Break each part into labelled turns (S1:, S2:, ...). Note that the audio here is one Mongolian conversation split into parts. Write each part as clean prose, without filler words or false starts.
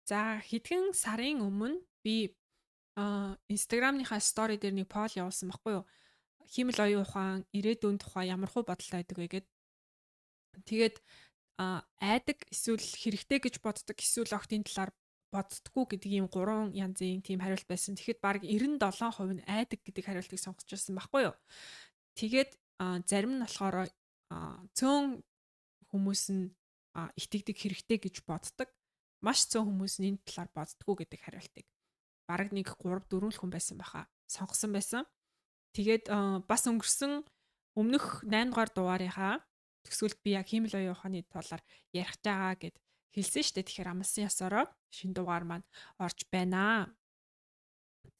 S1: За, хэдхэн сарын өмнө би Instagram-ийнхаа story дээр нэг poll явуулсан байхгүй юу? Хиймэл оюун ухаан ирээдүйн тухай ямар хуу бодолтой байдаг вэ гэд. Тэгээд айдаг, эсвэл хэрэгтэй гэж боддог, эсвэл огт энэ талаар боддггүй гэдэг ийм гурван янзын тийм хариулт байсан. Тэгэхэд бараг 97% нь айдаг гэдэг хариултыг сонгож ирсэн байхгүй юу? Тэгээд зарим нь болохоор цөөн хүмүүс нь итгэдэг, хэрэгтэй гэж боддог. Маш цөөн хүмүүс нь энэ талаар боддггүй гэдэг хариултыг бараг нэг 3 4 л хүн байсан баха сонгосон байсан. Тэгээд бас өнгөрсөн өмнөх 8 дугаар дугаарынхаа төгсгөлд би яг хиймэл оюун ухааны талаар ярих байгаа гэд хэлсэн шүү дээ. Тэгэхээр амлсан ёсороо шинэ дугаар маань орж байна.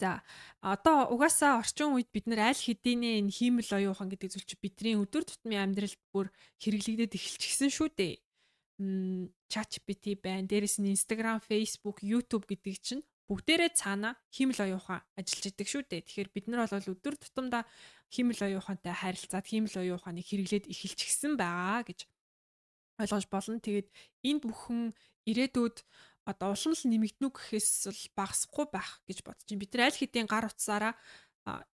S1: За, одоо угаасаа орчин үед бид нар аль хэдийнэ энэ хиймэл оюун ухаан гэдэг зүйл чи бидний өдөр тутмын амьдралд бүр хэрэглэгдээд эхэлчихсэн шүү дээ. ChatGPT байна. Дээрэс нь Instagram, Facebook, YouTube гэдэг чинь бүгдээрээ цаана хиймэл оюун ухаан ажиллаж идэг шүү дээ. Тэгэхээр бид нар бол өдөр тутамдаа хиймэл оюун ухаантай харилцаад, хиймэл оюун ухааныг хэрэглээд эхэлчихсэн байгаа гэж ойлгож болно. Тэгээд энэ бүхэн ирээдүйд одоо улам л нэмэгдэнэ гэхээс л багасахгүй байх гэж бодож байна. Бид нар аль хэдийн гар утсаараа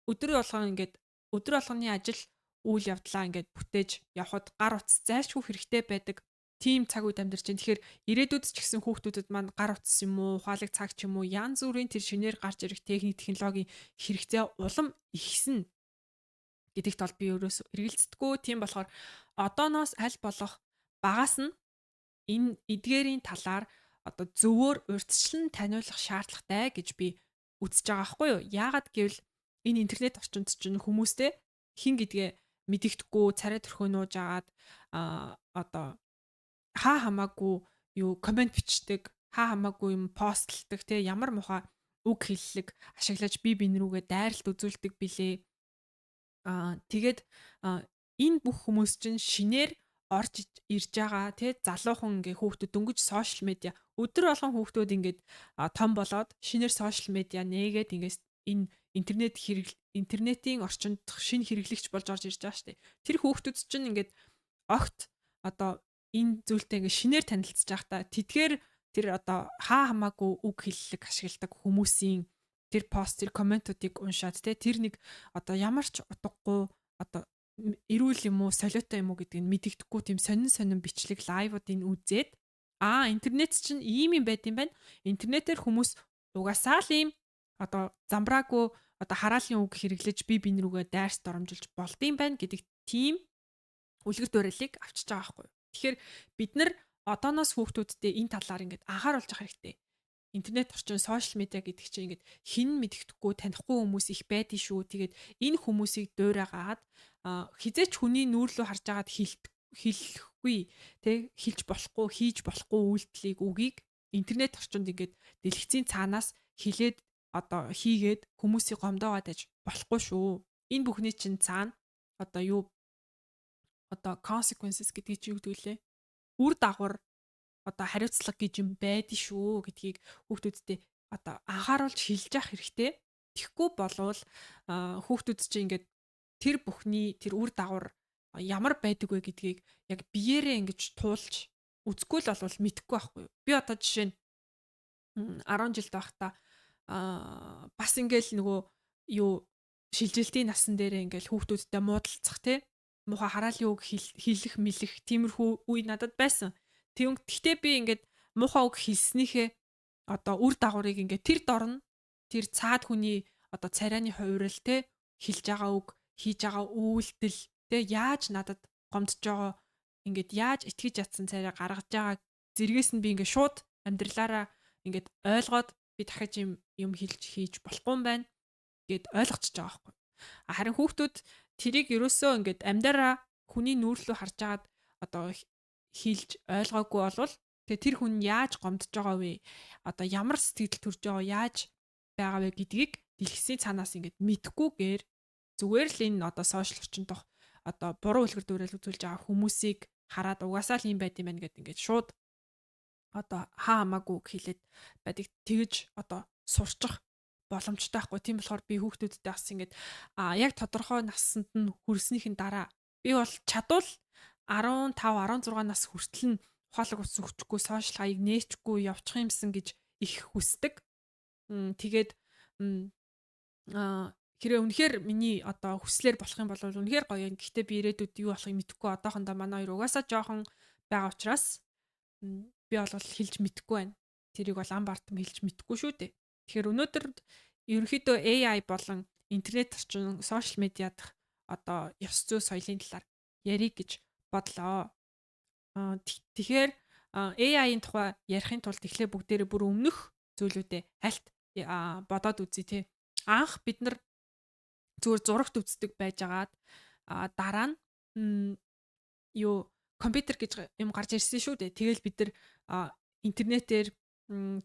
S1: өдөр болгон ингээд өдөр болгоны ажил үйл явдлаа ингээд бүтээж явхад гар утас зайлшгүй хэрэгтэй байдаг тийм цаг үед амьдарч байна. Тэгэхээр ирээдүйд ч гэсэн хүүхдүүдэд маань гар утас юм уу, ухаалаг цаг ч юм уу, янз бүрийн тэр шинээр гарч ирэх техник технологийн хэрэгцээ улам ихсэн гэдэгт бол би өөрөөсөө эргэлздэггүй. Тийм болохоор одооноос аль болох багаас нь энэ эдгээрийн талаар одоо зөвөр урьдчилан таниулах шаардлагатай гэж би үзэж байгаа байхгүй юу? Яагаад гэвэл энэ интернет орчинд чинь хүмүүстэй хэн гэдгээ мэдэгдэхгүй, царай төрхөө нууж агаад одоо хаа хамаагүй юу comment бичдэг, хаа хамаагүй юм постлдог, те, ямар муухай үг хэллэг ашиглаж бие биен рүүгээ дайралт үзүүлдэг билээ. Тэгээд энэ бүх хүмүүс чинь шинээр орж ирж байгаа, тий, залуухан ингээ хүүхдүүд дөнгөж social media, өдөр болгон хүүхдүүд ингээд том болоод шинээр social media нээгээд ингээд энэ интернет хэрэг, интернетийн орчинд шинэ хэрэглэгч болж орж ирж байгаа шүү дээ. Тэр хүүхдүүд чинь ингээд огт одоо энэ зүйлтэй ингээд шинээр танилцж байхдаа тэдгээр тэр одоо хаа хамаагүй үг хэллэг ашигладаг хүмүүсийн тэр пост, тэр comment уудыг уншаад, те, тэр нэг одоо ямар ч утгагүй, одоо эрүүл юм уу, солиотой юм уу гэдгийг мэдэгдэхгүй тийм сонин сонин бичлэг live уудыг үзээд, аа, интернет чинь ийм юм байд юм байна. Интернетээр хүмүүс угаасаа л ийм одоо замбраагүй одоо хараалын үг хэрэглэж бие биен рүүгээ дайрс доромжилж болдсон байна гэдэг тийм үлгэр дуурайлыг авчиж байгаа байхгүй юу. Тэгэхээр бид нар одооноос хүүхдүүдтэй энэ талаар ингээд анхааруулж явах хэрэгтэй. Интернет орчин, social media гэдэг чинь ингээд хэн мэддэхгүй, танихгүй хүмүүс их байдгийн шүү. Тэгээд энэ хүмүүсийг дуурайгаад хэзээ ч хүний нүүр лүү харж агаад хэлэхгүй, тэ, хэлж болохгүй, хийж болохгүй үйлдэлийг, үгийг интернет орчинд ингээд дэлгэцийн цаанаас хилээд, одоо хийгээд хүмүүсийг гомдоогоод аж болохгүй шүү. Энэ бүхний чинь цаана одоо юу, одоо consequences гэдгийг чи юу гэдэг лээ? Үр дагавар, одоо хариуцлага гэж юм байдэн шүү гэдгийг хүүхдүүдтэй одоо анхааруулж хэлж явах хэрэгтэй. Тэгэхгүй болвол хүүхдүүд чинь ингээд тэр бүхний тэр үр дагавар ямар байдаг вэ гэдгийг яг биеэрээ ингэж туулж үзэхгүй л болвол мэдэхгүй байхгүй юу. Би одоо жишээ нь 10 жилд байхдаа бас ингээл нөгөө юу шилжилтийн насан дээрээ ингээл хүүхдүүдтэй муудалцах, те, муухай хараалын үг хэлэх мэлэх тиймэрхүү үе надад байсан. Тийм, гэхдээ би ингээд муухай үг хэлснийхээ одоо үр дагаврыг ингээд тэр дорно, тэр цаад хүний одоо царайны хувирал, те, хэлж байгаа үг, хийж байгаа үйлдэл, те, яаж надад гомдож байгаа, ингээд яаж итгэж ядсан царай гаргаж байгаа зэргээс нь би ингээд шууд амьдралаараа ингээд ойлгоод, би дахиж юм юм хэлж хийж болохгүй юм байна гэд ойлгочихж байгаа байхгүй. Харин хүүхдүүд тэрийг ерөөсөө ингээд амьдараа хүний нүүр лүү харж агаад одоо хэлж ойлгоогүй болвол тэгээ тэр хүн яаж гомдож байгаа вэ? Одоо ямар сэтгэл төрж байгаа, яаж байгаа вэ гэдгийг дэлгэцийн цаанаас ингээд мэдхгүйгээр зүгээр л энэ одоо social орчинд одоо буруу үлгэр дуурайл үзүүлж байгаа хүмүүсийг хараад угаасаа л юм байд юм байна гэд ингээд шууд одоо хаа хамаагүй хэлээд байдаг, тэгэж одоо сурчих боломжтой байхгүй. Тийм болохоор би хүүхдүүдтэй бас ингээд яг тодорхой насанд нь хүрснийхэн дараа, би бол чадвал 15 16 нас хүртэл нь ухаалаг утас өгчихгүй, social хаяг нээчихгүй явчих юмсан гэж их хүсдэг. Тэгээд хэрэг үнэхээр миний одоо хүслээр болох юм бол үнэхээр гоё юм. Гэхдээ би ирээдүйд юу болохыг мэдэхгүй. Одоохондоо манай хоёр угаасаа жоохон байгаа учраас би бол хэлж мэдэхгүй байна. Тэрийг бол ам бартам хэлж мэдэхгүй шүү дээ. Тэгэхээр өнөөдөр ерөнхийдөө AI болон интернет орчин, сошиал медиа дах одоо ёс зүй соёлын талаар ярих гэж бодлоо. Тэгэхээр AI-ийн тухай ярихын тулд эхлээ бүгдээрээ бүр өмнөх зүйлүүдээ хальт бодоод үзье те. Анх бид нар зүгээр зурагт үздэг байжгаад дараа нь юу компьютер гэж юм гарч ирсэн шүү дээ. Тэгэл бид нар интернетээр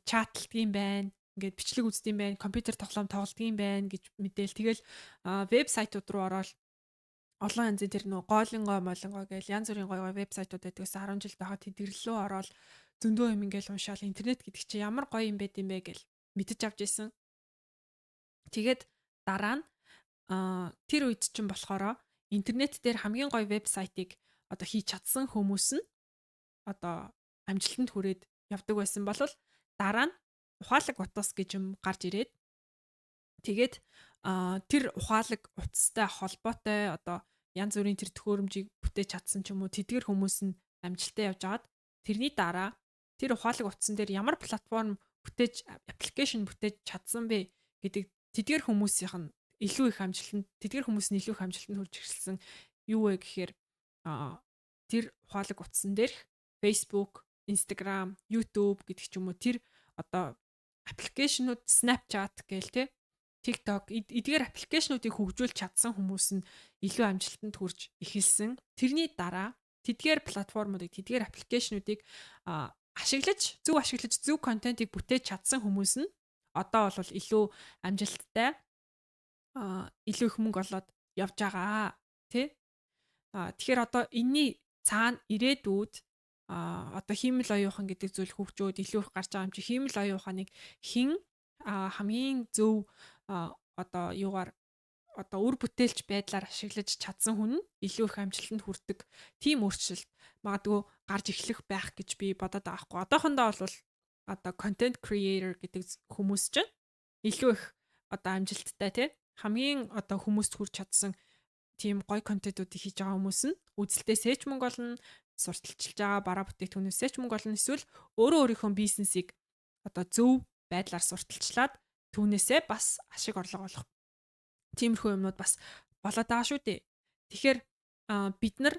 S1: чаталдаг юм байна. Ингээд бичлэг үздэг юм байна, компьютер тоглоом тоглодог юм байна гэж мэдээл. Тэгэл вебсайтууд руу ороод олон янзын тэр нөө гоолингоо молингоо гээл янз бүрийн гой гой вебсайтууд байдаг гэсэн. 10 жил байхад тэдэрлөө ороод зөндөө юм ингээл уншаал, интернет гэдэг чинь ямар гоё юм байд юм бэ гэл мэдэж авч исэн. Тэгээд дараа нь тэр үед чинь болохоор интернет дээр хамгийн гоё вебсайтыг одоо хийж чадсан хүмүүс нь одоо амжилтанд хүрээд явдаг байсан бол дараа нь ухаалаг утас гэж юм гарч ирээд, тэгээд тэр ухаалаг утастай холбоотой одоо янз бүрийн тэр төхөөрөмжийг бүтээж чадсан ч юм уу, тэдгэр хүмүүс нь амжилттай явж агаад, тэрний дараа тэр ухаалаг утсан дээр ямар платформ бүтээж, аппликейшн бүтээж чадсан бэ гэдэг тэдгэр хүмүүсийнх нь илүү их амжилтанд, тэдгэр хүмүүс нь илүү их амжилтанд хүрч эхэлсэн. Юу вэ гэхээр тэр ухаалаг утсан дээрх Facebook, Instagram, YouTube гэдэг ч юм уу, тэр одоо аппликейшнууд, Snapchat гээл те, TikTok, эдгээр аппликейшнуудыг хөгжүүлж чадсан хүмүүс нь илүү амжилтанд хүрч эхэлсэн. Тэрний дараа тэдгээр платформуудыг, тэдгээр аппликейшнуудыг ашиглаж, зөв ашиглаж, зөв контентыг бүтээж чадсан хүмүүс нь одоо бол илүү амжилттай, илүү их мөнгө олоод явж байгаа тий. Тэгэхээр одоо энэний цаана ирээдүйд одоо хиймэл оюухан гэдэг зүйл хөгжөөд илүү их гарч байгаа юм чи хиймэл оюун ухааныг хэн хамгийн зөв одоо юугаар одоо үр бүтээлч байдлаар ашиглаж чадсан хүн нь илүү их амжилтанд хүрдэг тийм өөрчлөлт магадгүй гарч эхлэх байх гэж би бодоод байгаа хгүй. Одоохондоо бол одоо content creator гэдэг хүмүүс чинь илүү их одоо амжилттай тий, хамгийн одоо хүмүүст хүрч чадсан тийм гоё контентуудыг хийж байгаа хүмүүс нь үзэлтээсээ ч мөнгө олно, сурталчилж байгаа бараа бүтээгдэхүүнээсээ ч мөнгө олно, эсвэл өөрөө өөрийнхөө бизнесийг одоо зөв байдлаар сурталчлаад түүнээсээ бас ашиг орлого олох тиймэрхүү юмнууд бас болоод байгаа шүү дээ. Тэгэхээр бид нар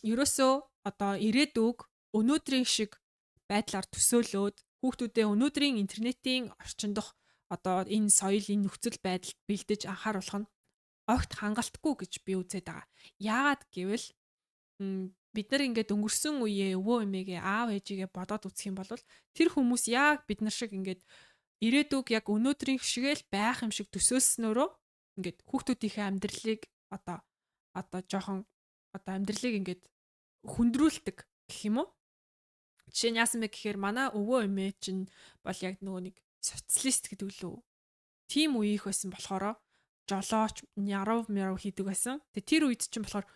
S1: ерөөсөө одоо ирээдүг өнөөдрийн шиг байдлаар төсөөлөөд хүүхдүүдээ өнөөдрийн интернетийн орчиндох одоо энэ соёл, энэ нөхцөл байдалд бэлдэж анхааруулах нь огт хангалтгүй гэж би үзээд байгаа. Яагаад гэвэл бид нар ингээд өнгөрсөн үеэ өвөө эмээгээ, аав ээжигээ бодоод үзэх юм бол тэр хүмүүс яг бид нар шиг ингээд ирээдүг яг өнөөдрийн шигээл байх юм шиг төсөөлснөөрөө ингээд хүүхдүүдийнхээ амьдралыг одоо жоохон одоо амьдралыг ингээд хүндрүүлдэг гэх юм уу? Жишээ нь яасан бэ гэхээр манай өвөө эмээ чинь бол яг нөгөө нэг социалист гэдэг лүү. Тим үеийнх байсан болохоор жолооч нярав мярав хийдэг байсан. Тэгээ тэр үед чинь болохоор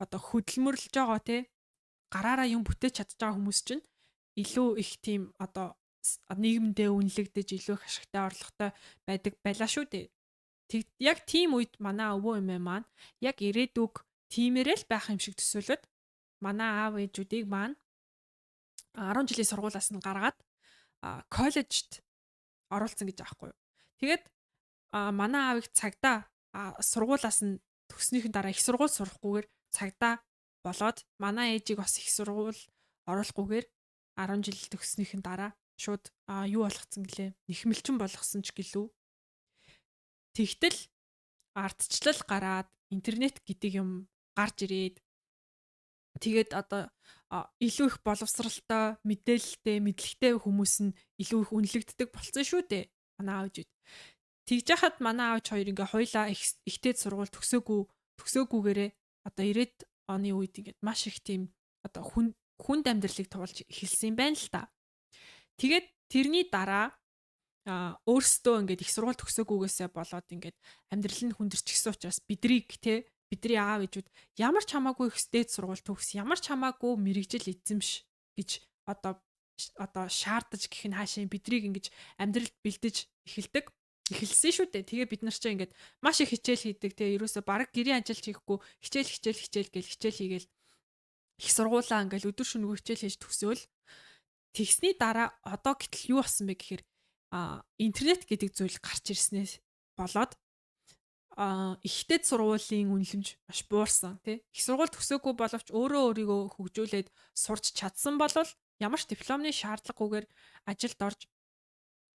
S1: одоо хөдөлмөрлөж байгаа те, гараараа юм бүтээж чадж байгаа хүмүүс чинь илүү их тийм одоо нийгэмдээ үнэлэгдэж, илүү их ашигтай, орлоготой байдаг байлаа шүү дээ. Тэг яг тийм үед манай өвөө эмээ маань яг ирээдүг тиймэрээ л байх юм шиг төсөөлөд манай аав ээжүүдийг маань 10 жилийн сургуулиас нь гаргаад коллежид оруулсан гэж аахгүй юу. Тэгээд манай аавыг цагдаа сургуулиас нь төгснөхийн дараа их сургууль сурахгүйгээр цагдаа болоод, манай ээжийг бас их сургууль оруулахгүйгээр 10 жил төгснөхийн дараа шууд юу болгоцсон гэлээ. Нэхмэлчин болгосон ч гэлүү. Тэгтэл ардчлал гараад, интернет гэдэг юм гарч ирээд, тэгээд одоо илүү их боловсралтай, мэдээлэлтэй, мэдлэгтэй хүмүүс нь илүү их үнэлэгддэг болсон шүү дээ. Манай аав ээжүүд. Тэгж яхад манай аав хоёр ингээ хоёлаа ихтэй сургууль төгсөөгүйгээрээ одоо 90-ад оны үед ингээд маш их тийм одоо хүнд амьдралыг туулж эхэлсэн юм байна л та. Тэгээд тэрний дараа өөрсдөө ингээд их сургууль төгсөөгүйгээсээ болоод ингээд амьдрал нь хүндэрчихсэн учраас бидрийг те, бидний аав ээжүүд ямар ч хамаагүй их дээд сургууль төгс, ямар ч хамаагүй мэргэжил эзэмш гэж одоо одоо шаардаж гэх нь хаашаа бидрийг ингэж амьдралд бэлдэж эхэлдэг. Эхэлсэн шүү дээ. Тэгээ бид нар чинь ингээд маш их хичээл хийдэг те, ерөөсө бараг гэрийн ажил хийхгүй хичээл хичээл хичээл гэл хичээл хийгээл их сургуулаа ингээл өдөр шөнөгүй хичээл хийж төсөөл тэгсний дараа одоо гэтэл юу болсон бэ гэхээр интернет гэдэг зүйл гарч ирснээс болоод ихтэй сургуулийн үнэлэмж маш буурсан тий. Их сургууль төгсөөгүй боловч өөрөө өөрийгөө хөгжүүлээд сурч чадсан бол ямар ч дипломны шаардлагагүйгээр ажилд орж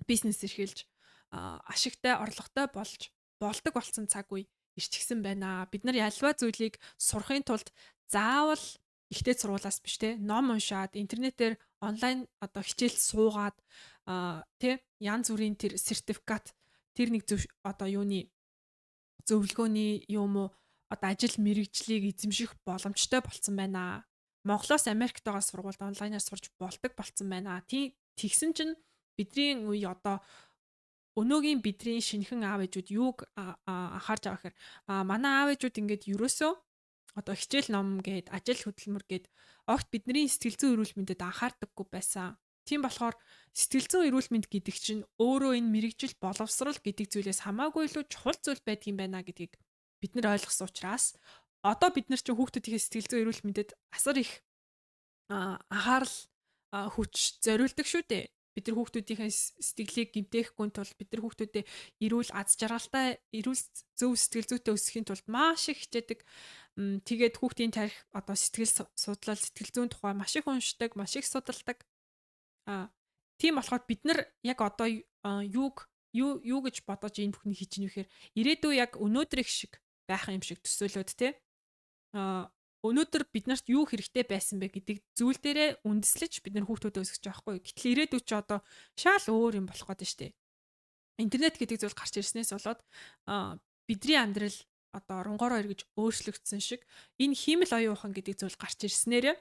S1: бизнес эрхэлж ашигтай орлоготой болж болдог болсон цаг үе ирчихсэн байна. Бид нар ялва зүйлийг сурахын тулд заавал ихтэй сургуулаас биш те, ном уншаад, интернетээр онлайн одоо хичээл суугаад те, янз бүрийн тэр сертификат, тэр нэг зөв одоо юуны зөвлөгөөний юм уу одоо ажил мэргэжлийг эзэмших боломжтой болцсон байна. Монголоос Америкт байгаа сургуульд онлайнаар сурч болдог болцсон байна. Тэгсэн чинь бидний үе одоо өнөөгийн бидний шинэхэн аав ээжүүд юуг анхаарч байгаа гэхээр манай аав ээжүүд ингээд ерөөсөө одоо хичээл ном гээд ажил хөдөлмөр гээд огт бидний сэтгэл зүйн эрүүл мэндэд анхаардаггүй байсан. Тийм болохоор сэтгэл зүйн эрүүл мэнд гэдэг чинь өөрөө энэ мэрэгжил боловсрал гэдэг зүйлээс хамаагүй илүү чухал зүйл байдгийн байна гэдгийг бид нар ойлгосон учраас одоо бид нар чинь хүүхдүүдийнхээ сэтгэл зүйн эрүүл мэндэд асар их анхаарал хүч зориулдаг шүү дээ. Бид нар хүүхдүүдийнхээ сэтгэлийг гэмтээхгүй тулд, бид нар хүүхдүүдэд эрүүл аз жаргалтай, эрүүл зөв сэтгэл зүйтэй өсөхийн тулд маш их хичээдэг. Тэгээд хүүхдийн тарих одоо сэтгэл судлал, сэтгэл зүйн тухай маш их уншдаг, маш их судалдаг. Тийм болохоор бид нар яг одоо юуг юу юу гэж бодож энэ бүхнийг хийж ийн вэхээр ирээдүй яг өнөөдрийнх шиг байх юм шиг төсөөлөөд те. Өнөөдөр бид нарт юу хэрэгтэй байсан бэ гэдэг зүйл дээрээ үндэслэж бид нар хүүхдүүдэд өсгөж байгаа байхгүй. Гэтэл ирээдүй чи одоо шал өөр юм болох гэдэг шүү дээ. Интернет гэдэг зүйл гарч ирснээс болоод бидний амьдрал одоо рунгороо эргэж өөрчлөгдсөн шиг энэ хиймэл оюун ухаан гэдэг зүйл гарч ирснээрээ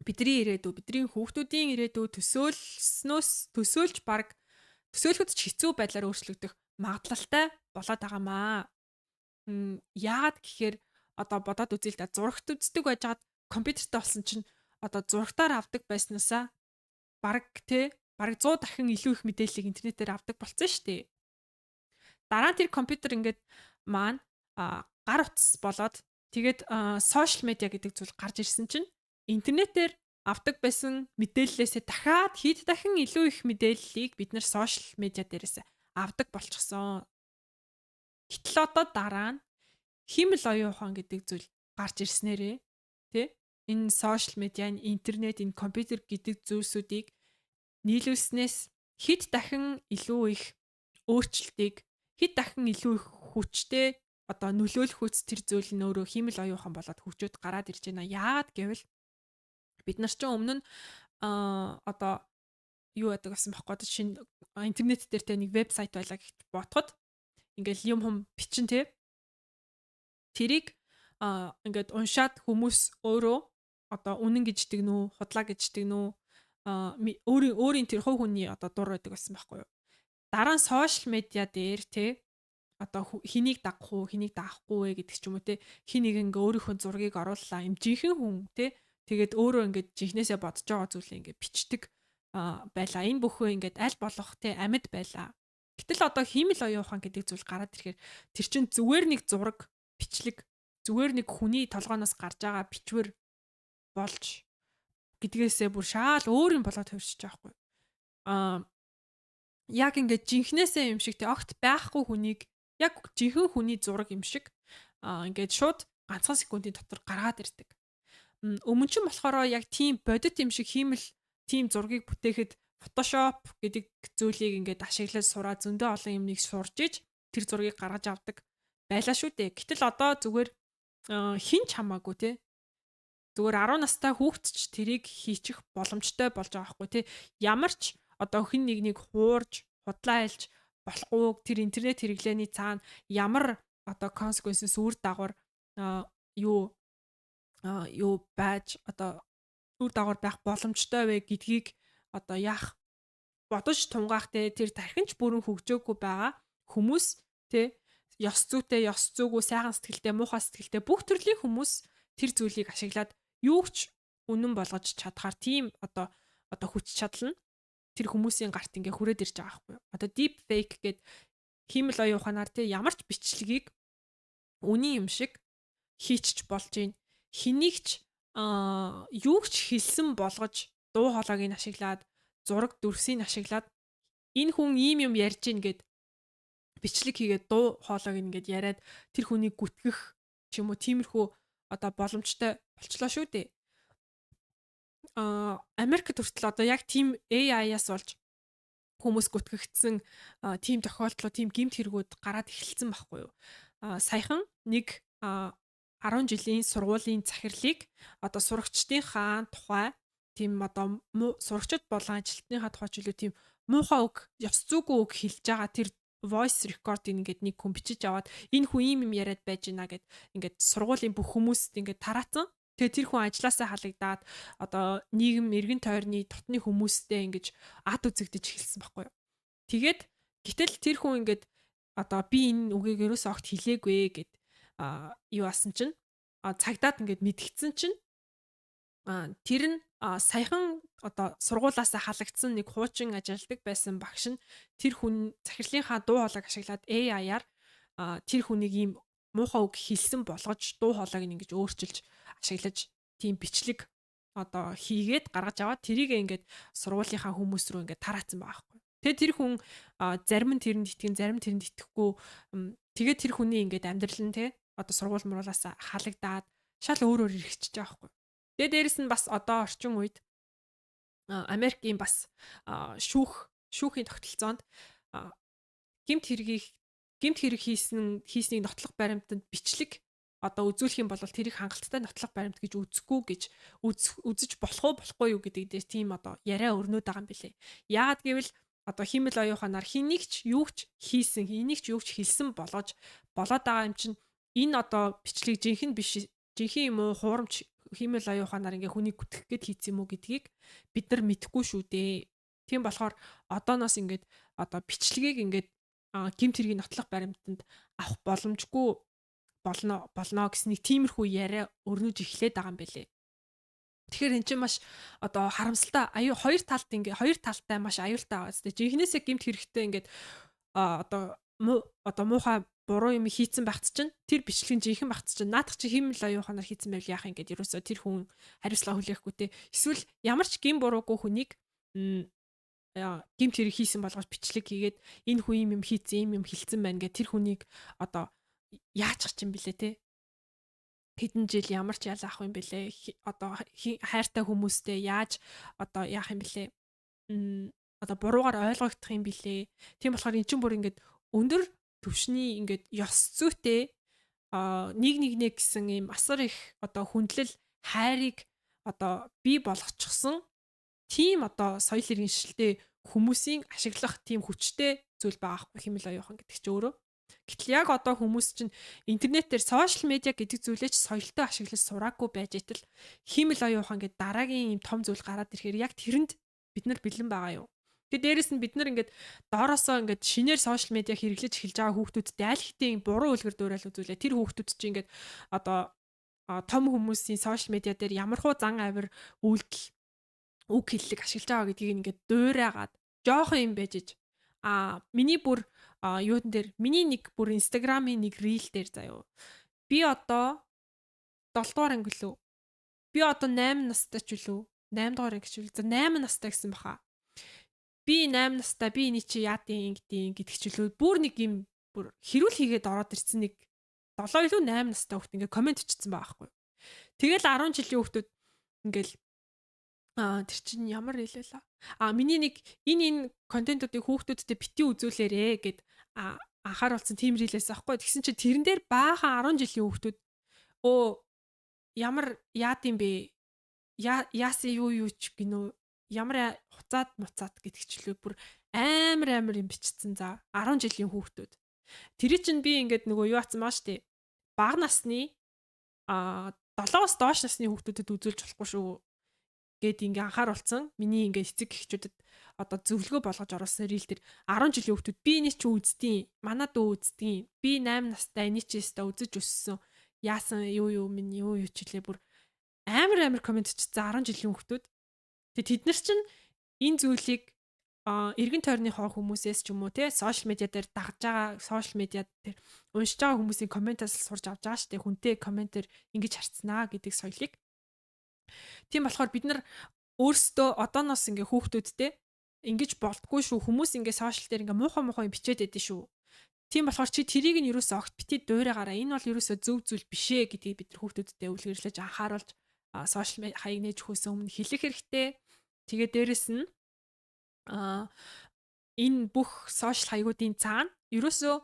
S1: бидний ирээдүй, бидний хүүхдүүдийн ирээдүй төсөөлснөөс төсөөлж баг төсөөлөхөд ч хэцүү байдлаар өөрчлөгдөх магадлалтай болоод байгаа маа. Яагаад гэхээр одоо бодоод үзье л да, зурагт үздэг байжгаад компьютертэй болсон чинь одоо зурагтаар авдаг байснаасаа бараг те, бараг 100 дахин илүү их мэдээллийг интернетээр авдаг болсон шүү дээ. Дараа нь тэр компьютер ингээд маань гар утас болоод тэгээд сошиал медиа гэдэг зүйл гарч ирсэн чинь интернетээр авдаг байсан мэдээллээсээ дахиад хэд дахин илүү их мэдээллийг бид нар сошиал медиа дээрээс авдаг болчихсон. Гэтэл одоо дараа нь хиймэл оюун ухаан гэдэг зүйл гарч ирснээрээ тий, энэ сошиал медиа, интернет, энэ компьютер гэдэг зүйлсүүдийг нийлүүлснээс хэд дахин илүү их өөрчлөлтийг, хэд дахин илүү их хүчтэй одоо нөлөөлөх үс тэр зүйл нь өөрөө хиймэл оюун ухаан болоод хөгжөөд гараад ирж байна. Яагаад гэвэл бид нар ч өмнө нь одоо юу яадаг гэсэн бохоггүй, одоо шинэ интернет дээр те нэг вебсайт байлаа гэж бодоход ингээл юм хум бичин те, тэрийг ингээд уншаад хүмүүс өөрөө одоо үнэн гэждэг нүү, худлаа гэждэг нүү, өөрийн өөрийн тэр хувь хүний одоо дур байдаг байсан байхгүй юу. Дараа нь сошиал медиа дээр те одоо хэнийг дагах уу, хэнийг даахгүй вэ гэдэг ч юм уу те, хин нэг ингээ өөрийнхөө зургийг орууллаа, юм жинхэнэ хүн те, тэгээд өөрөө ингээд жинхнээсээ бодож байгаа зүйлээ ингээд бичдэг байлаа. Энэ бүхөө ингээд аль болох те амьд байлаа. Гэтэл одоо хиймэл оюун ухаан гэдэг зүйл гараад ирэхээр тэр чинь зүгээр нэг зураг, бичлэг, зүгээр нэг хүний толгооноос гарч байгаа бичвэр болж гэдгээсээ бүр шаал өөр юм болоод хувирчиж байгаа байхгүй. Яг ингээд жинхнээсээ юм шиг те огт байхгүй хүнийг яг жинхэнэ хүний зураг юм шиг ингээд шууд ганцхан секундын дотор гаргаад ирдэг. Өмнө чинь болохоор яг тийм бодит юм шиг хиймэл тийм зургийг бүтээхэд Photoshop гэдэг зүйлийг ингээд ашиглаж сураа зөндөө олон юмныг сурж иж тэр зургийг гаргаж авдаг байлаа шүү дээ. Гэтэл одоо зүгээр хин ч хамаагүй те. Зүгээр 10 настай хүүхэд ч тэрийг хийчих боломжтой болж байгаа байхгүй те. Ямар ч одоо хэн нэгнийг хуурж, худлаа хэлж болохгүй, тэр интернет хэрэглээний цаана ямар одоо consequences, үр дагавар юу юу байж одоо үр дагавар байх боломжтой вэ гэдгийг одоо яах бодож тунгаах те, тэр тархинч бүрэн хөгжөөгүй байгаа хүмүүс те, ёс зүйтэй, ёс зүйгүй, сайхан сэтгэлтэй, муухай сэтгэлтэй бүх төрлийн хүмүүс тэр зүйлийг ашиглаад юу ч үнэн болгож чадхаар тийм одоо одоо хүч чадал нь тэр хүмүүсийн гарт ингээ хүрээд ирж байгаа байхгүй юу. Одоо deep fake гээд хиймэл оюун ухаанаар тий ямар ч бичлэгийг үнэн юм шиг хийчих болж байна. Хэнийг ч юу ч хэлсэн болгож дуу хоолойг нь ашиглаад, зураг дүрсийг ашиглаад энэ хүн ийм юм ярьж гин гэд бичлэг хийгээд, дуу хоолойг ингээд яриад тэр хүнийг гүтгэх ч юм уу, тиймэрхүү одоо боломжтой болчлоо шүү дээ. Америкт хүртэл одоо яг тийм AI-аас болж хүмүүс гүтгэгдсэн тийм тохиолдлууд, тийм гэмт хэрэгүүд гараад эхэлсэн байхгүй юу. Саяхан нэг 10 жилийн сургуулийн захирлыг одоо сурагчдынхаа тухай тийм одоо сурагчид болон ажилтныхаа тухай ч илүү тийм муухай үг, ёс зүйгүй үг хэлж байгаа тэр voice record ингээд нэг хүн бичиж аваад, энэ хүн ийм юм яриад байж гинэ гэд ингээд сургуулийн бүх хүмүүст ингээд тараацсан. Тэгээ тэр хүн ажлаасаа халагдаад, одоо нийгэм, эргэн тойрны дотны хүмүүстэй ингэж ад үзэгдэж эхэлсэн байхгүй юу. Тэгээд гэтэл тэр хүн ингээд одоо би энэ үгийг ерөөсөө огт хэлээгүй гэд юу асан чинь, цагдаад ингээд мэдгдсэн чинь тэр нь саяхан одоо сургуулаасаа халагдсан нэг хуучин ажилладаг байсан багш нь тэр хүн захирлынхаа дуу хоолойг ашиглаад AI-аар тэр хүнийг ийм муухай үг хэлсэн болгож, дуу хоолойг ингэж өөрчилж ашиглаж, тийм бичлэг одоо хийгээд гаргаж аваад, тэрийг ингээд сургуулийнхаа хүмүүс рүү ингээд тараацсан байгаа байхгүй. Тэгээ тэр хүн зарим нь тэрэнд итгэн, зарим тэрэнд итгэхгүй. Тэгээд тэр хүний ингээд амьдрал нь те одоо сургууль муруулаас халагдаад шал өөр өөр эргэчихэж байгаа байхгүй. Тэгээ дээрэс нь бас одоо орчин үед Америкийн бас шүүхийн тогтолцоонд гэмт хэрэг хийснийг нотлох баримтанд бичлэг одоо үзүүлэх юм бол тэрийг хангалттай нотлох баримт гэж үзэхгүй гэж, үзэж болох уу, болохгүй юу гэдэг дээр тийм одоо яриа өрнөд байгаа юм билээ. Яагаад гэвэл одоо хиймэл оюун ухаанаар хэнийг ч юу ч хийсэн, хэнийг ч юу ч хэлсэн болгож болоод байгаа юм чинь энэ одоо бичлэг жинхэнэ биш, жинхэнэ юм уу, хуурамч хиймэл оюун ухаанаар ингээ хүнийг гүтгэх гээд хийсэн юм уу гэдгийг бид нар мэдэхгүй шүү дээ. Тийм болохоор одооноос ингээд одоо бичлэгийг ингээд гэмт хэргийн нотлох баримтанд авах боломжгүй болно гэсэн нэг тиймэрхүү яриа өрнөж эхлээд байгаа юм билээ. Тэгэхээр эн чинь маш одоо харамсалтай аюу, хоёр талд ингээ хоёр талтай маш аюултай байгаа зү. Жинхнээсээ гэмт хэрэгтэй ингээд одоо муухай буруу юм хийцэн багц чинь, тэр бичлэг нь жинхэнэ багц чинь, наадах чи хиймэл оюун ухаанаар хийцэн байвал яах юм гээд ерөөсөө тэр хүн хариуцлага хүлээхгүй те. Эсвэл ямар ч гин буруугүй хүнийг гэмт хэрэг хийсэн болгож бичлэг хийгээд, энэ хүн юм юм хийцэн, юм юм хилцэн байна гэх тэр хүнийг одоо яачих юм бэлээ те. Хэдэн жил ямар ч ял авах юм бэлээ, одоо хайртай хүмүүстэй яаж одоо яах юм бэлээ, одоо буруугаар ойлгогдох юм бэлээ. Тийм болохоор эн чинь бүр ингээд өндөр төвшний ингээд ёс зүйтэй нэг нэгнээ гэсэн ийм асар их одоо хүндлэл, хайрыг одоо бий болгочихсон тийм одоо соёл иргэншилтэй хүмүүсийн ашиглах тийм хүчтэй зүйл байгаа хгүй, хиймэл оюун ухаан гэдэг чинь өөрөө. Гэтэл яг одоо хүмүүс чинь интернетээр social media гэдэг зүйлээ ч соёлтой ашиглаж сураагүй байж итэл хиймэл оюун ухаан гэдэг дараагийн юм том зүйл гараад ирэхээр яг тэрэнд бид нар бэлэн байгаа юу? Тэгээ дээрэс нь бид нар ингээд доороосоо ингээд шинээр social media хэрэглэж эхэлж байгаа хүүхдүүдтэй аль хэдийн буруу үлгэр дуурайл үзүүлээ. Тэр хүүхдүүд чинь ингээд одоо том хүмүүсийн social media дээр ямархуу зан авир, үйлдэл, үг хэллэг ашиглаж байгаа гэдгийг ингээд дуурайгаад жоохон юм байж иж миний бүр юудан дээр, миний нэг бүр Instagram-ын нэг reel дээр заяо. Би одоо 7 дугаар анги лөө. Би одоо 8 настай ч үлээ. 8 дугаар анги ч үлээ. За, 8 настай гэсэн баха. Би 8 настай, би эний чи яадын гэдیں гэдэг ч үлээ. Бүр нэг юм бүр хэрүүл хийгээд ороод ирсэн нэг 7 илүү 8 настай хүүхд ингээ comment бичсэн байгаа байхгүй. Тэгэл 10 жилийн хүүхдүүд ингээл тэр чинь ямар reel вэ? Миний нэг энэ контентуудыг хүүхдүүдтэй бити үзүүлээрэ гэд анхааруулсан тийм reel ээс аахгүй. Тэгсэн чинь тэрэн дээр баахан 10 жилийн хүүхдүүд өө ямар яад юм бэ? Яасан юу юу ч гинөө, ямар хуцаад муцаад гэдэг чилээ бүр амар амар юм бичсэн, за, 10 жилийн хүүхдүүд. Тэр чинь би ингээд нөгөө юу атсан баа штэ. Бага насны 7-оос доош насны хүүхдүүдэд үзүүлж болохгүй шүү гэд ингээ анхааруулсан. Миний ингээ эцэг эхчүүдэд одоо зөвлөгөө болгож оруулсан reel дээр 10 жилийн хүүхдүүд би энийг чи үздгийн, манай дүү үздгийн, би 8 настай энийг чи өстө үзэж өссөн. Яасан юу юу минь юу юу чилээ бүр амар амар comment чицсэн 10 жилийн хүүхдүүд. Тэгээ тэд нар чинь Энэ зүйлийг эргэн тойрныхоо хүмүүсээс ч юм уу те сошиал медиа дээр дагж байгаа, сошиал медиа дээр уншиж байгаа хүмүүсийн комментаас л сурж авч байгаа штэ. Хүнтэй комментээр ингэж харцнаа гэдэг соёлыг. Тийм болохоор бид нар өөрсдөө одооноос ингээ хүүхдүүдтэй ингэж болдгоо шүү. Хүмүүс ингээ сошиал дээр ингээ муухай муухай бичээд байдсан шүү. Тийм болохоор чи тэрийг нь юусоо огт бити дуурайгаараа, энэ бол юусоо зөв зүйл биш ээ гэдгийг бид нар хүүхдүүдтэй үлгэрлэж, анхааруулж, сошиал хаяг нээж өгөхөөс өмнө хэлэх хэрэгтэй. Тэгээ дээрэс нь энэ бүх сошиал хаягуудын цаана ерөөсөө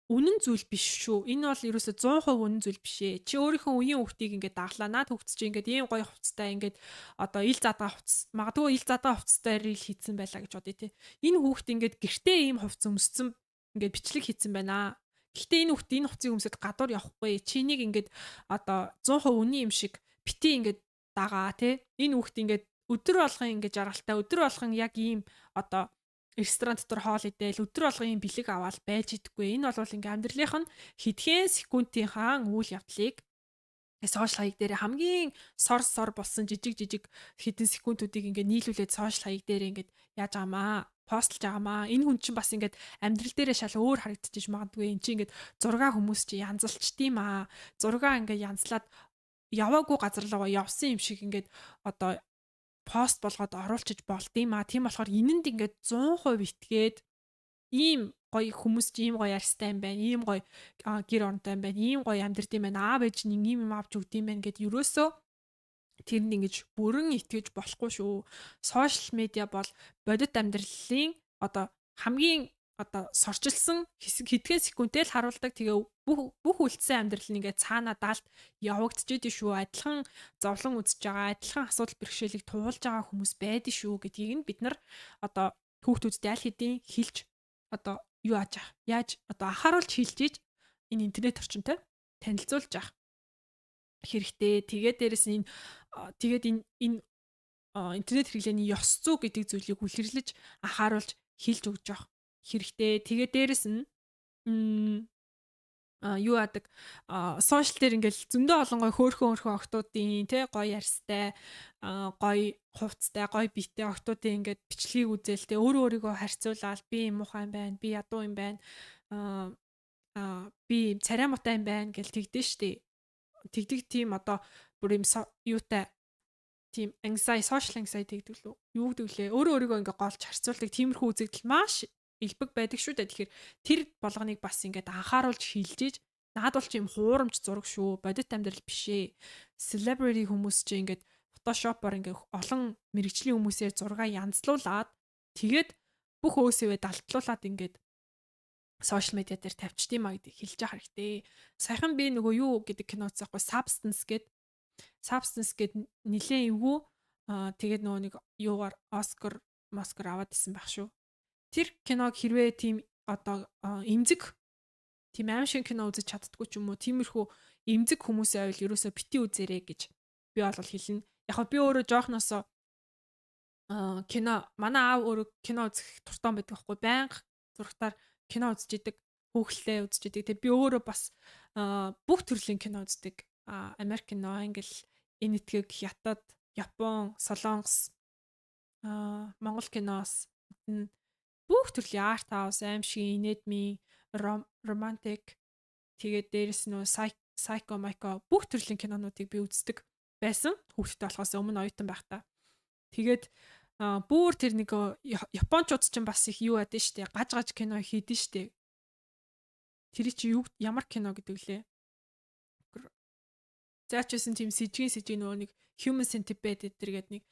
S1: үнэн зүйл биш шүү. Энэ бол ерөөсөө 100% үнэн зүйл биш ээ. Чи өөрийнхөө үеийн хүүхдийг ингээд даглаа. Наад хүүхд чи ингээд ийм гоё хувцастай, ингээд одоо ил задгаа хувцас, магадгүй ил задгаа хувцастай reel хийцэн байлаа гэж бодъё те. Энэ хүүхд ингээд гэртээ ийм хувцас өмссөн, ингээд бичлэг хийцэн байна. Гэхдээ энэ хүүхд энэ хувцсыг өмсөд гадуур явахгүй. Чи нэг ингээд одоо 100% үнэн юм шиг бити ингээд дагаа те. Энэ хүүхд ингээд өдөр болгон ингээд жаргалтай, өдөр болгон яг ийм одоо ресторан дотор хоол идээл, өдөр болгон юм бэлэг аваад байж идэхгүй. Энэ бол ингээ амьдралынх нь хэдхэн секундынхаа үйл явдлыг сошиал хаяг дээр хамгийн сор сор болсон жижиг жижиг хэдэн секундүүдийг ингээ нийлүүлээд сошиал хаяг дээр ингээд яаж байгаамаа постлж байгаамаа. Энэ хүн чинь бас ингээд амьдрал дээрээ шал өөр харагдчихэж магадгүй. Эн чинь ингээд зураг хүмүүс чи янзалчдийм аа. Зураг ингээд янзлаад яваагүй газар руугаа явсан юм шиг ингээд одоо пост болгоод оруулчих болд юм а. Тийм болохоор энэнд ингээд 100% итгээд, ийм гоё хүмүүс чи ийм гоё арьстай юм байна, ийм гоё гэр оронтой юм байна, ийм гоё амьдрт юм байна, аав ээж нь ийм юм авч өгд юм байна гэд ерөөсөө тэрэнд ингэж бүрэн итгэж болохгүй шүү. Сошиал медиа бол бодит амьдралын одоо хамгийн одоо сорчилсан хэсэг, хэдхэн секундтэй л харуулдаг. Тэгээ бүх үлдсэн амьдрал нь ингээд цаана даалт явагдчихэдий шүү. Адилхан зовлон үзэж байгаа, адилхан асуудал бэрхшээлийг туулж байгаа хүмүүс байдэн шүү гэдгийг нь бид нар одоо хүүхдүүдэд аль хэдийн хэлж, одоо юу ааж ах, яаж одоо анхааруулж хэлж иж энэ интернет орчинтой танилцуулж явах хэрэгтэй. Тэгээд дээрэс нь энэ тэгээд энэ интернет хэрэглээний ёс зүй гэдэг зүйлийг үлэрлэж, анхааруулж хэлж өгч явах хэрэгтэй. Тэгээ дээрэс нь юу яадаг, сошиал дээр ингээл зөндөө олон гой хөөхөн хөөхөн охтуудын те гоё арьстай, гоё хувцастай, гоё биетэй охтуудын ингээд бичлэгийг үзээл те өөрөө өөрийгөө харьцуулаад, би юм муухай юм байна, би ядуу юм байна, би юм царай муутай юм байна гэл тэгдэж штэ. Тэгдэг тийм одоо бүр юм юутай тийм anxiety, social anxiety гэдэг лүү, юу гэдэг лээ, өөрөө өөрийгөө ингээ голж харьцуулдаг тиймэрхүү үзэгдэл маш элбэг байдаг шүү дээ. Тэгэхээр тэр болгоныг бас ингээд анхааруулж хэлжиж, наад бол чи юм хуурамч зураг шүү. Бодит амьдрал биш ээ. Celebrity хүмүүс чи ингээд Photoshop-оор ингээд олон мэрэгжлийн хүмүүсээр зураг янзлуулад, тэгээд бүх өөсөө далдлуулад ингээд сошиал медиа дээр тавьчт юм а гэдэг хэлж байгаа хэрэгтэй. Саяхан би нөгөө юу гэдэг кино үзсэн байхгүй, Substance гэд. Substance гэд нилээн эвгүй, тэгээд нөгөө нэг юугаар Оскар Москар аваад исэн байх шүү. Тэр киног хэрвээ тийм одоо эмзэг, тийм аим шиг кино үзэж чаддгүй ч юм уу, тиймэрхүү эмзэг хүмүүсээ байвал ерөөсөө бити үзээрэй гэж би бол хэлнэ. Яг би өөрөө жоохносоо кино, манай аав өөрөө кино үзэх дуртай байдаг байхгүй, байнга зурагтаар кино үзэж идэг, хөөхлөө үзэж идэг. Тэгээ би өөрөө бас бүх төрлийн кино үздэг. Америк кино, англи, энэтхэг, хятад, Япон, Солонгос, Монгол киноос бүх төрлийн art house, аимшиг, инээдмийн, романтик, тэгээд дээрэс нь psycho майко бүх төрлийн кинонуудыг би үздэг байсан. Хүүхдтэй болохоос өмнө, оюутан байхдаа. Тэгээд бүр тэр нэг японочууд ч бас их юу ядсан штэ. Гаж гаж кино хийдэн штэ. Тэр чи юу, ямар кино гэдэг лээ. Заач байсан тийм сэжигэн сэжиг, нөгөө нэг Human Centipede гэдэг нэг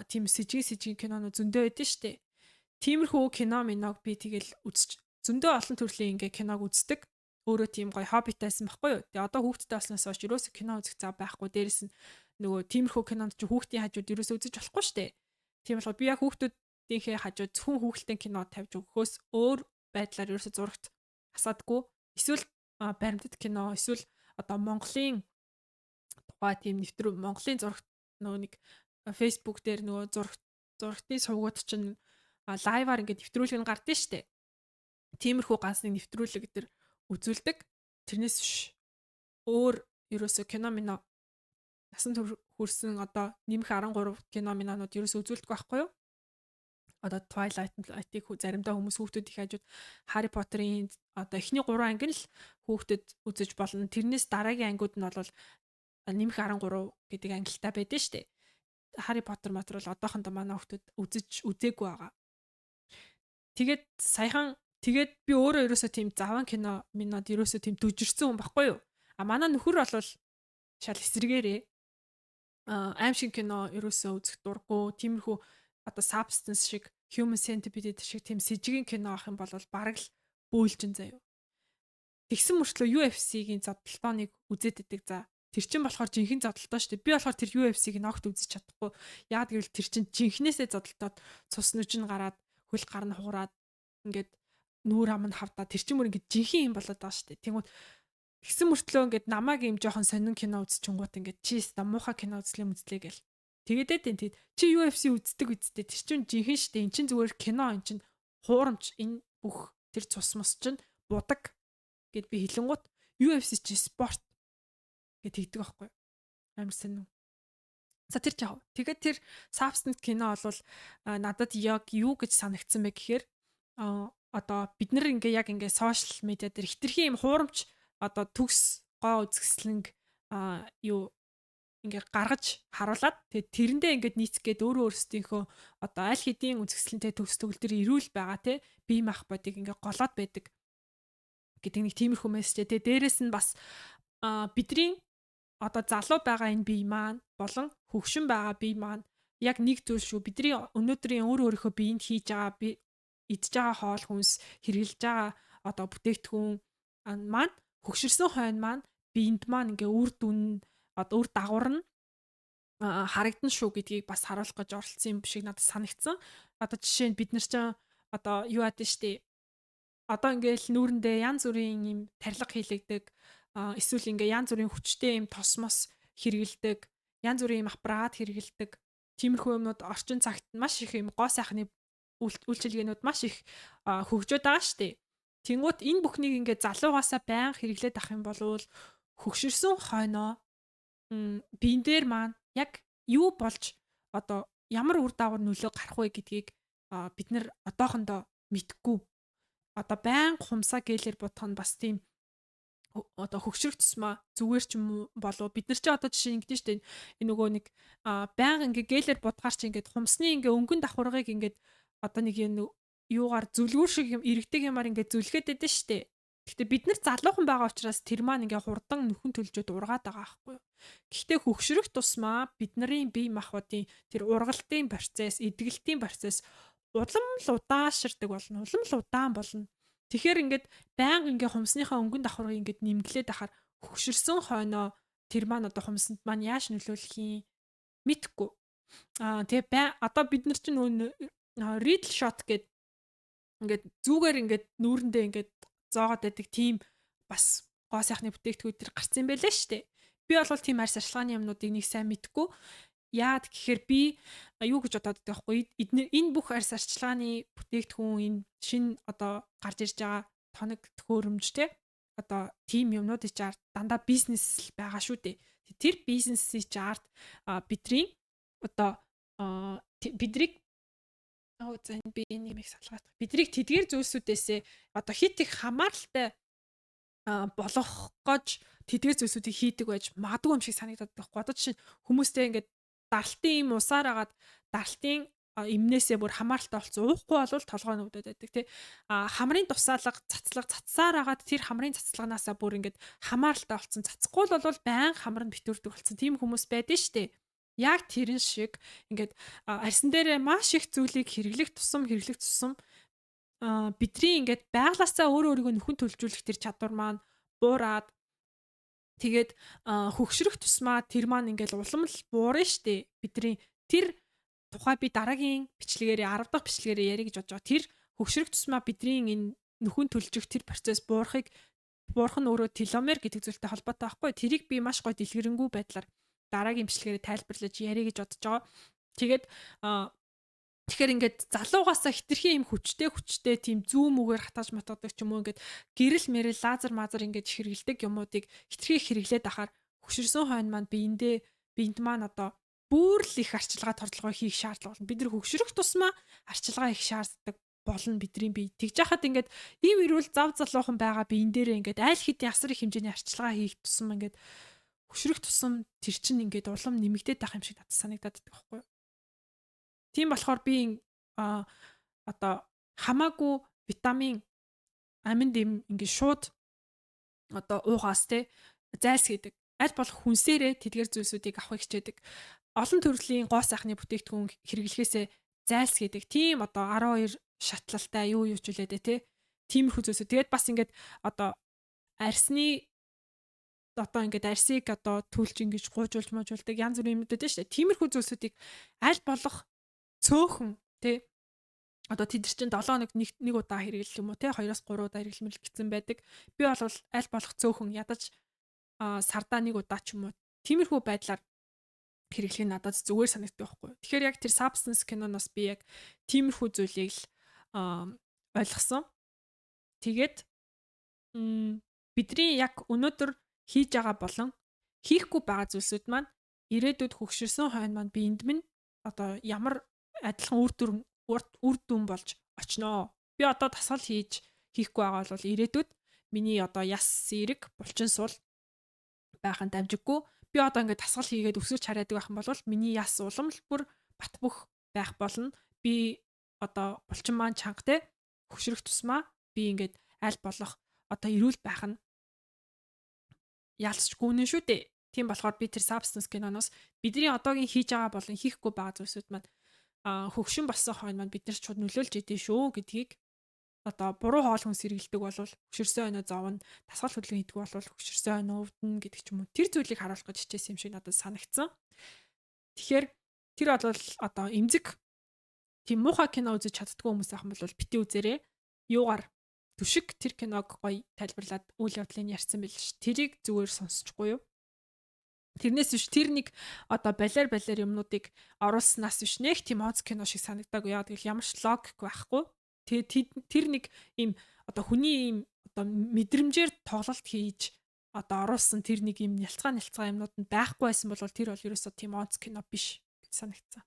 S1: тийм сэжигэн сэжигэн кинонууд зөндөө байдэн штэ. Тиймэрхүү кино миног би тэгэл үзэж, зөндөө олон төрлийн ингээ киног үздэг. Өөрөө тийм гоё хоббитайсан байхгүй юу. Тэгээ одоо хүүхдтэй болсноос хойш ерөөсөө кино үзэх зав байхгүй. Дээрэс нь нөгөө тиймэрхүү кинонд чи хүүхдийн хажууд ерөөсөө үзэж болохгүй штэ. Тийм болохоор би яг хүүхдүүдийнхээ хажууд зөвхөн хүүхэлдэйн кино тавьж өгөхөөс өөр байдлаар ерөөсөө зурагт асаадгүй. Эсвэл баримтат кино, эсвэл одоо Монголын тухай тийм нэвтрүү, Монголын зурагт, нөгөө нэг Facebook дээр нөгөө зурагтын сувгууд чинь live-аар ингээд нэвтрүүлэг нь гардыг штэ. Тиймэрхүү ганц нэг нэвтрүүлэг дээр үзүүлдэг. Тэрнээс биш өөр ерөөсөө кино мино насан турш хүрсэн одоо нэмэх 13 кино минонууд ерөөсөө үзүүлдэг байхгүй юу? Одоо Twilight-ыг заримдаа хүмүүс хүүхдүүд их хажууд Harry Potter-ын одоо эхний 3 анги нь л хүүхдэд үзэж болно. Тэрнээс дараагийн ангиуд нь бол нэмэх 13 гэдэг ангилалтай байдэн штэ. Harry Potter матер бол одоохондоо манай хүүхдүүд үзэж үзээгүй байгаа. Тэгээд саяхан тэгээд би өөрөө ерөөсөө тийм заван кино минод ерөөсөө тийм дүжирсэн хүн баггүй юу? А манай нөхөр бол шал эсрэгээрээ аим шиг кино ерөөсөө үзэх дурггүй. Тиймэрхүү одоо Substance шиг, Human Centipede шиг тийм сэжигийн кино авах юм бол бараг л бөөлжин заяа. Тэгсэн мөртлөө UFC-гийн зодтолтооныг үзээд идэг за. Тэр чин болохоор жинхэнэ зодтолтоо шүү дээ. Би болохоор тэр UFC-г ногт үзэж чадахгүй. Яагаад гэвэл тэр чин жинхнээсээ зодтолтоод цус нүж нь гараад, хөл гар нь хугараад, ингээд нүүр ам нь хавдаа, тэр чин мөр ингээд жинхэнэ юм болоод байгаа шүү дээ. Тэнгүүд тэгсэн мөртлөө ингээд намайг юм жоохон сонин кино үзчихэнгуут ингээд чи ста муухай кино үзлээ мүзлээ гэл. Тэгээд энэ тэгэд чи UFC үздэг үсттэй, тэр чин жинхэнэ шүү дээ. Эн чин зүгээр кино, эн чин хуурамч, энэ бүх тэр цус мус чин будаг гэд би хэлэнгуут UFC чи спорт гэд тэгдэг байхгүй. Амар сонин. За, тэр ч яг. Тэгээд тэр Substance кино бол надад яг юу гэж санагдсан бэ гэхээр одоо бид нар ингээ яг ингээ social media дээр хитрхи юм хуурамч одоо төгс гоо үзэсгэлэнг юу ингээ гаргаж харуулад, тэгээд тэрэндээ ингээд нийцэх гээд өөрөө өөрсдийнхөө одоо аль хэдийн үзэсгэлэнтэй төгс төгөл төр эрүүл байгаа те бие мах бодыг ингээ голоод байдаг гэдэг нэг тиймэрхүү мессеж. Тэгээ дээрэс нь бас бидний одоо залуу байгаа энэ бие маань болон хөгшин байгаа бие маань яг нэг зүйл шүү. Бидний өнөөдрийн өөр өөрийнхөө биеинд хийж байгаа, би идж байгаа хоол хүнс, хэрэглэж байгаа одоо бүтээгдэхүүн маань хөгшөрсөн хойно маань биеинд маань ингээ үр дүн, одоо үр дагавар нь харагдан шүү гэдгийг бас харуулах гэж оролцсон юм шиг надад санагдсан. Одоо жишээ нь бид нар чинь одоо юу яадаг штэ. Одоо ингээл нүүрэндээ янз бүрийн юм тарилга хийлэгдэг, эсвэл ингээ янз бүрийн хүчтэй юм тосмос хэрэгэлдэг, янз бүрийн юм аппарат хэрэгэлдэг. Тиймэрхүү юмнууд орчин цагт маш их юм гоо сайхны үйлчилгээнүүд маш их хөгжөөд байгаа штэ. Тэнгуут энэ бүхнийг ингээ залуугаасаа байнга хэрэглээд ах юм бол хөгшөрсөн хойноо биен дээр маань яг юу болж, одоо ямар үр дагавар нөлөө гарах вэ гэдгийг бид нар одоохондоо мэдэхгүй. Одоо байнга хумсаа гэлэр бодох нь бас тийм одоо хөгшрөх тусмаа зүгээр ч юм уу болов, бид нар чи одоо жишээ ингэдэж штэ, энэ нөгөө нэг байнга ингээ гэлэр бодгаар чи ингээд хумсны ингээ өнгөн давхаргыг ингээд одоо нэг юм юугаар зүлгүүр шиг юм иргэдэг юмар ингээ зүлгээд байдэн штэ. Гэхдээ бид нар залуухан байгаа учраас тэр маань ингээ хурдан нөхөн төлжөөд ургаад байгаа байхгүй юу. Гэхдээ хөгшрөх тусмаа бидний бие махбодын тэр ургалтын процесс, эдгэлтийн процесс улам л удаашрдаг болно. Улам л удаан болно. Тэгэхээр ингээд байнга ингээ хумсныхаа өнгөн давхаргыг ингээд нэмгэлээд ахаар хөгшөрсөн хойноо тэр маань одоо хумсанд маань яаж нөлөөлөх юм мэдхгүй. Аа, тэгээ бай одоо бид нар чинь нөө Riddle shot гэд ингээд зүгээр ингээд нүүрэндээ ингээд зоогоод байдаг тийм бас гоо сайхны бүтээгдэхүүн төр гарцсан юм байлээ шүү дээ. Би бол тийм арьс арчилгааны юмнуудыг нэг сайн мэдгүй. Яад гэхээр би юу гэж бодоод байдаг байхгүй, эднэр энэ бүх арьс арчилгааны бүтээгдэхүүн, энэ шинэ одоо гарч ирж байгаа тоног төхөөрөмж те одоо тийм юмнуудыг чи ард дандаа бизнес л байгаа шүү дээ. Тэр бизнесийг чи ард бидний одоо бидрийг оо за, би энэ юмыг салгаах. Бидрийг тэдгээр зүйлсүүдээсээ одоо хит их хамааралтай болгох гэж тэдгээр зүйлсүүдийг хийдэг байж магадгүй юм шиг санагдаад байхгүй. Одоо жишээ нь хүмүүстэй ингээд даралтын юм усаар агаад даралтын эмнээсээ бүр хамааралтай болсон, уухгүй бол толгой нүгдэд байдаг тий. А хамрын тусаалга цацлага цацсаар агаад тэр хамрын цацлагнаасаа бүр ингээд хамааралтай болсон, цацхгүй л бол баян хамар нь битүүрдэг болсон тийм хүмүүс байдэн штэ. Яг тэрэн шиг ингээд арьсан дээрээ маш их зүйлийг хэрэглэх тусам бидний ингээд байглаасаа өөрөө өөрийгөө нөхөн төлжүүлэх тэр чадвар маань буураад, тэгээд хөгшрөх тусмаа тэр маань ингээд улам л буурна штэ. Бидний тэр тухай би дараагийн бичлэгээрээ, 10 дахь бичлэгээрээ ярих гэж бодож байгаа. Тэр хөгшрөх тусмаа бидний энэ нөхөн төлжих тэр процесс буурах нь өөрөө теломер гэдэг зүйлтэй холбоотой байхгүй. Тэрийг би маш гоё дэлгэрэнгүй байдлаар дараагийн бичлэгээрээ тайлбарлаж ярих гэж бодож байгаа. Тэгээд тэгэхээр ингээд залуугаасаа хитрхи юм хүчтэй хүчтэй тийм зүү мүгээр хатааж матгадаг ч юм уу, ингээд гэрэл мэрэл лазер мазер ингээд хэрэгэлдэг юмнуудыг хитрхи хэрэглээд ахаар хөгшөрсөн хойно маань биендээ биед маань одоо Бүр л их арчилгаа тордлогоо хийх шаардлага болно. Бид нар хөгшрөх тусмаа арчилгаа их шаарддаг болно бидний бие. Тэгж яхад ингээд ийм эрүүл зав залуухан байгаа биен дээрээ ингээд аль хэдийн асар их хэмжээний арчилгаа хийх тусам ингээд хөшрөх тусам тэр чинь ингээд улам нэмэгдээд байх юм шиг надад санагдаад байдаг байхгүй юу? Тийм болохоор би одоо хамаагүй витамин, амин дэм ингээд шууд одоо уугаас те зайлсхийдэг. Аль болох хүнсээрээ тэдгэр зүйлсүүдийг авахыг хичээдэг. Олон төрлийн гоо сайхны бүтээгдэхүүн хэрэглэхээсээ зайлсхийдэг. Тийм одоо 12 шатлалтай юу юу ч үлээ те. Тиймэрхүү зүйлсүүд. Тэгээд бас ингээд одоо арсны одоо ингээд арсыг одоо түлж ингэж гуйжуулж можуулдаг янз бүрийн юмнууд байдаг шүү дээ. Тиймэрхүү зүйлсүүдийг аль болох цөөхөн те, одоо тэд нар чинь 7 хоногт нэг удаа хэрэглэх юм уу те, 2-оос 3 удаа хэрэглэмэл гэсэн байдаг. Би бол аль болох цөөхөн, ядаж сардаа нэг удаа ч юм уу, тиймэрхүү байдлаар хэрэглэх нь надад зүгээр санагддаг байхгүй. Тэгэхээр яг тэр Substance киноноос би яг тиймэрхүү зүйлийг л ойлгосон. Тэгээд бидний яг өнөөдөр хийж байгаа болон хийхгүй байгаа зүйлсүүд маань ирээдүйд хөгшөрсөн хойно маань биеинд минь одоо ямар адилхан үр дүн болж очноо. Би одоо дасгал хийж хийхгүй байгаа бол ирээдүйд миний одоо яс эерэг, булчин сул байх нь дамжиггүй. Би одоо ингээд дасгал хийгээд өсөж хараадаг байх юм бол миний яс улам л бүр бат бөх байх болно. Би одоо булчин маань чанга те, хөгшрөх тусмаа би ингээд аль болох одоо эрүүл байх нь яалцчгүй үнэн шүү дээ. Тийм болохоор би тэр Substance киноноос бидний одоогийн хийж байгаа болон хийхгүй байгаа зүйлсүүд маань хөгшин болсон хойно маань бид нар ч шууд нөлөөлж идэв шүү гэдгийг, одоо буруу хоол хүнс хэрэглэдэг бол хөшөрсөн хойноо зовно, дасгал хөдөлгөөн хийдэг бол хөшөрсөн хойноо өвдөнө гэдэг ч юм уу. Тэр зүйлийг харуулах гэж хичээсэн юм шиг надад санагдсан. Тэгэхээр тэр бол одоо эмзэг тийм муухай кино үзэж чаддгүй хүмүүс байх юм бол бити үзээрэй. Юугаар түшиг тэр киног гоё тайлбарлаад үйл явдлыг ярьсан байл ш. Тэрийг зүгээр сонсчихгүй юу? Тэрнээс биш, тэр нэг одоо балиар балиар юмнуудыг оруулснаас биш, нэг тийм онц кино шиг санагдаагүй. Яа гэвэл ямар ч логик байхгүй. Тэгээ тэр нэг ийм одоо хүний ийм одоо мэдрэмжээр тоглолт хийж одоо оруулсан тэр нэг ийм нялцгаа нялцгаа юмнууд нь байхгүй байсан бол тэр бол ерөөсөө тийм онц кино биш гэж санагдсан.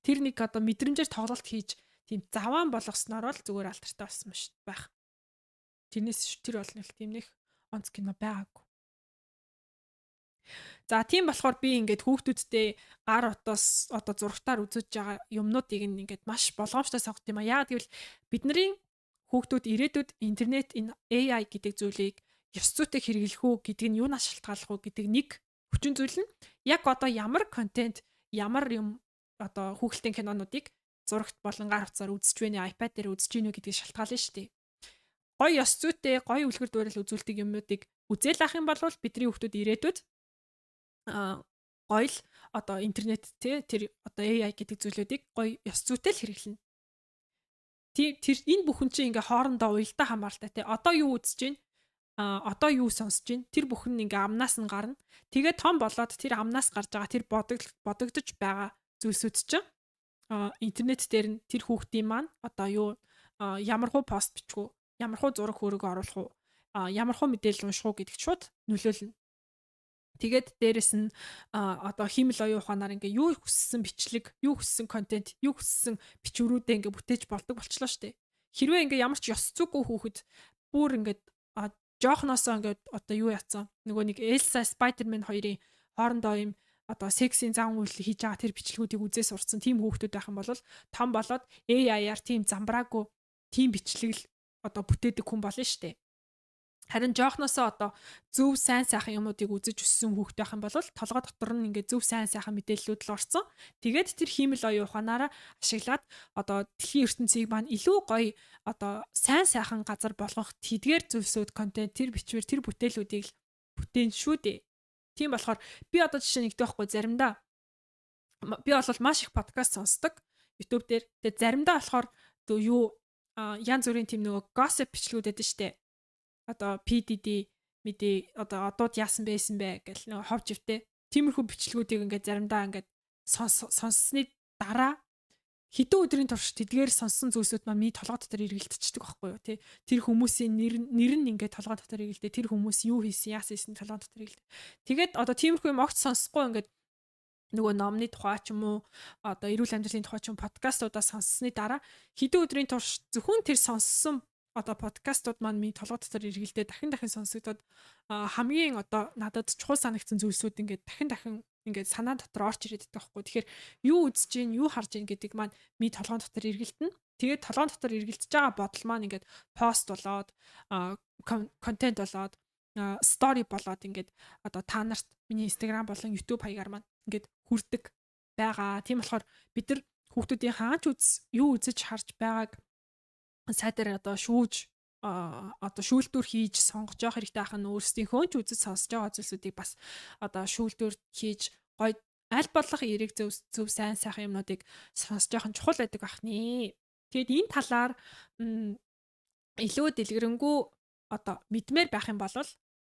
S1: Тэр нэг одоо мэдрэмжээр тоглолт хийж тийм заваан болгосноор л зүгээр алдартай болсон байх. Тэрнээс тэр бол нэг тийм нэг онц кино байгаагүй. За, тийм болохоор би ингээд хүүхдүүдтэй гар утас одоо зурагтаар үзэж байгаа юмнуудыг ингээд маш болгоомжтой сонгох юм а. Яагаад гэвэл бидний хүүхдүүд ирээдүйд интернет, энэ AI гэдэг зүйлийг ёс зүйтэй хэрэглэх үү гэдэг нь юунаас шалтгааллах вэ гэдэг нэг хүчин зүйл нь яг одоо ямар контент, ямар юм одоо хүүхэлдэйн кинонуудыг зурагт болон гар утсаар үзэж байна, iPad дээр үзэж гинэ үү гэдгийг шалтгаална шүү дээ. Гоё ёс зүйтэй, гоё үлгэр дуурайл үзүүлдэг юмнуудыг үзэл ах юм бол бидний хүүхдүүд ирээдүйд гоё л одоо интернет те, тэр одоо AI гэдэг зүйлүүдийг гоё ёс зүйтэй л хэрэглэнэ. Тэр энэ бүхэн чинь ингээ хоорондоо уялдаа хамааралтай те. Одоо юу үзэж байна? Одоо юу сонсож байна? Тэр бүхэн ингээ амнаас нь гарна. Тэгээд том болоод тэр амнаас гарч байгаа тэр бодогдож байгаа зүйлсүүд чинь интернет дээр нь тэр хүүхдийн маань одоо юу ямар хуу пост бичих үү, ямар хуу зураг хөрөг оруулах уу, ямар хуу мэдээлэл унших уу гэдэгт шууд нөлөөлнө. Тэгээд дээрэс нь одоо хиймэл оюун ухаанаар ингээ юу хүссэн бичлэг, юу хүссэн контент, юу хүссэн бичвэрүүдээ ингээ бүтээж болдог болчлоо штэ. Хэрвээ ингээ ямар ч ёс зүйгүй хүүхэд бүр ингээд жоохносоо ингээд одоо юу яцсан, нөгөө нэг Elsa Spider-Man хоёрын хоорондоо юм одоо сексийн зан үйл хийж байгаа тэр бичлэгүүдийг үзээ сурцсан тийм хүүхдүүд байх юм бол том болоод AI-аар тийм замбраагүй тийм бичлэг л одоо бүтээдэг хүн болно штэ. Харин жоохносоо одоо зөв сайн сайхан юмнуудыг үзэж өссөн хүүхэд байх юм бол толгой дотор нь ингээд зөв сайн сайхан мэдээллүүд л орсон. Тэгээд тэр хиймэл оюун ухаанаараа ашиглаад одоо дэлхийн ертөнцийг маань илүү гоё одоо сайн сайхан газар болгох тэдгээр зүйлсүүд, контент, тэр бичвэр, тэр бүтээлүүдийг л бүтээн шүү дээ. Тийм болохоор би одоо жишээ нэгдэх байхгүй, заримдаа би бол маш их подкаст сонсдог YouTube дээр. Тэгээд заримдаа болохоор юу янз бүрийн тийм нөгөө gossip бичлэгүүд байдаг штэ, одоо PDD мэдээ, одоо одууд яасан байсан бэ гэл нөгөө ховж ивтэй. Тиймэрхүү бичлэгүүдийг ингээд заримдаа ингээд сонссны дараа хэдэн өдрийн турш тэдгээр сонссон зүйлсүүд маань миний толгой дотор эргэлдчихдэг байхгүй юу тий. Тэр хүмүүсийн нэр нь ингээд толгой дотор эргэлдээ, тэр хүмүүс юу хийсэн, яасан хийсэн толгой дотор эргэлдээ. Тэгээд одоо тиймэрхүү юм огт сонсохгүй ингээд Нөгөө номны тухай ч юм уу, одоо эрүүл амьдралын тухай ч юм подкастуудаа сонссны дараа хэдэн өдрийн турш зөвхөн тэр сонссон одоо подкастууд маань миний толгой дотор эргэлдээ, дахин дахин сонсогдоод, хамгийн одоо надад чухал санагдсан зүйлсүүд ингээд дахин дахин ингээд санаа дотор орж ирээд байдаг байхгүй. Тэгэхээр юу үзэж гин, юу харж гин гэдэг маань миний толгойн дотор эргэлдэнэ. Тэгээд толгойн дотор эргэлдэж байгаа бодол маань ингээд пост болоод, контент болоод, story болоод ингээд одоо та нарт миний Instagram болон YouTube хаягаар маань ингээд хүрдэг байгаа. Тийм болохоор бид нар хүүхдүүдийн хаач юу үзэж харж байгааг сайдаар одоо шүүж, одоо шүүлтүүр хийж сонгож явах хэрэгтэй ахын, өөрсдийнхөө ч үзэж сонсож байгаа зүйлсүүдийг бас одоо шүүлтүүр хийж, гой аль болох эерэг, зөв зөв, сайн сайхан юмнуудыг сонсож явах нь чухал байдаг байх нэ. Тэгэд энэ талаар илүү дэлгэрэнгүй одоо мэдмээр байх юм бол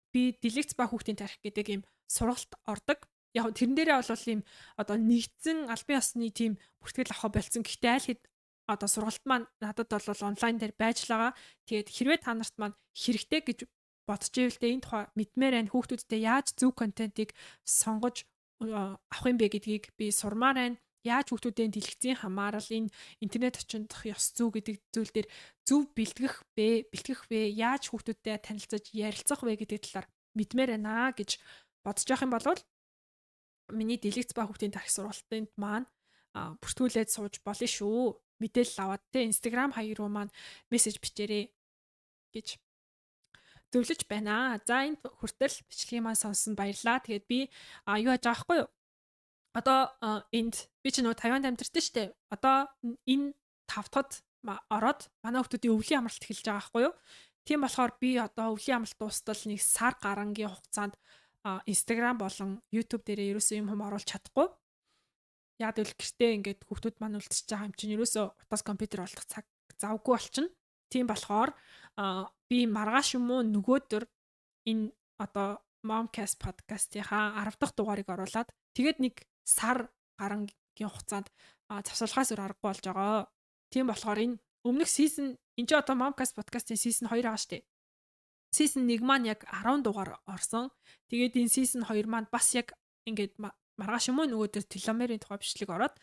S1: би дэлгэц ба хүүхдийн тархи гэдэг ийм сургалт ордог. Яг тэрэн дээрээ бол ийм одоо нэгдсэн албан ёсны тийм бүртгэл авах болцсон. Гэхдээ аль хэд одоо сургалт маань надад бол онлайн дээр байж л байгаа. Тэгээд хэрвээ та нарт маань хэрэгтэй гэж бодож ивэл, энэ тухай мэдмээр байна, хүүхдүүдтэй яаж зөв контентыг сонгож авах юм бэ гэдгийг би сурмаар байна. Яаж хүүхдүүдийн дэлгэцийн хамаарал, энэ интернет очиндох ёс зүй гэдэг зүйл дээр зөв бэлтгэх вэ, яаж хүүхдүүдтэй танилцаж ярилцах вэ гэдэг талаар мэдмээр байна гэж бодож явах юм бол миний дэлгэц ба хүүхдийн тархи сургалтанд маань бүртгүүлээд сууж болно шүү. Мэдээлэл аваад те Instagram хаяг руу маань мессеж бичээрэй гэж зөвлөж байна. За, энд хүртэл бичлэгийн маань сонссон баярлаа. Тэгээд би юу яаж байгаа хгүй юу? Одоо энд би ч нөгөө Тайванд амьдардаг штэ. Одоо энэ тав дахьд ороод манай хүмүүсийн өвлийн амралт эхэлж байгаа байхгүй юу? Тийм болохоор би одоо өвлийн амралт дуустал нэг сар гарангийн хугацаанд Instagram болон YouTube дээрээ ерөөсөө юм хүм оруулах чадахгүй. Яг л гэртээ ингээд хүүхдүүд маань үлдчихэж байгаа юм чинь ерөөсөө утас, компьютер олдох цаг завгүй болчихно. Тийм болохоор би маргааш юм уу нөгөөдөр энэ одоо Momcast podcast-ийнхаа 10 дахь дугаарыг оруулаад, тэгээд нэг сар гарангийн хугацаанд завсарлахаас өөр аргагүй болж байгаа. Тийм болохоор энэ өмнөх season, энэ ч одоо Momcast podcast-ийн season 2 байгаа штэ. Season 1 маань яг 10 дугаар орсон. Тэгээд энэ season 2 маань бас яг ингээд маргааш юм уу нөгөөдөр теломерийн тухай бичлэг ороод,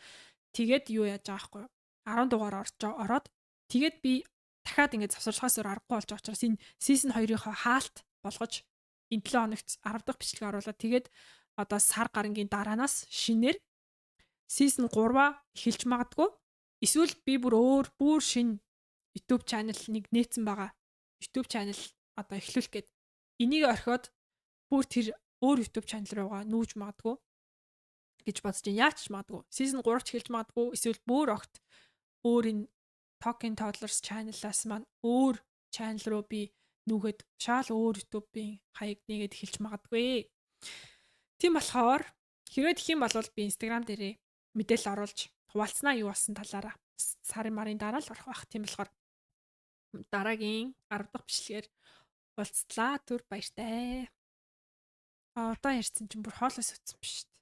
S1: тэгээд юу яаж байгаа хгүй 10 дугаар орж ороод, тэгээд би дахиад ингээд завсарлахаас өөр аргагүй болж байгаа учраас энэ season 2-ийнхоо хаалт болгож энэ 7 хоногт 10 дахь бичлэг оруулаад, тэгээд одоо сар гарангийн дараанаас шинээр season 3-аа эхэлж магадгүй. Эсвэл би бүр өөр, бүр шинэ YouTube channel нэг нээсэн байгаа. YouTube channel одоо эхлүүлэх гээд, энийг орхиод бүр тэр өөр YouTube channel руугаа нүүж магадгүй гэж бодож байна. Яаж ч магадгүй. Season 3 ч эхэлж магадгүй. Эсвэл бүр огт өөр энэ Talking Toddlers channel-аас маань өөр channel руу би нүүгээд шаал өөр YouTube-ийн хаяг нэгээд эхэлж магадгүй. Тийм болохоор хэрвээ тэгэх юм бол би Instagram дээрээ мэдээлэл оруулж хуваалцнаа, юу болсон талаараа. Сарын марын дараа л орох байх. Тийм болохоор дараагийн 10 дахь бичлэгээр уулзтлаа. Түр баяртай. А одоо ярьсан чинь бүр хоолой сутсан биш үү?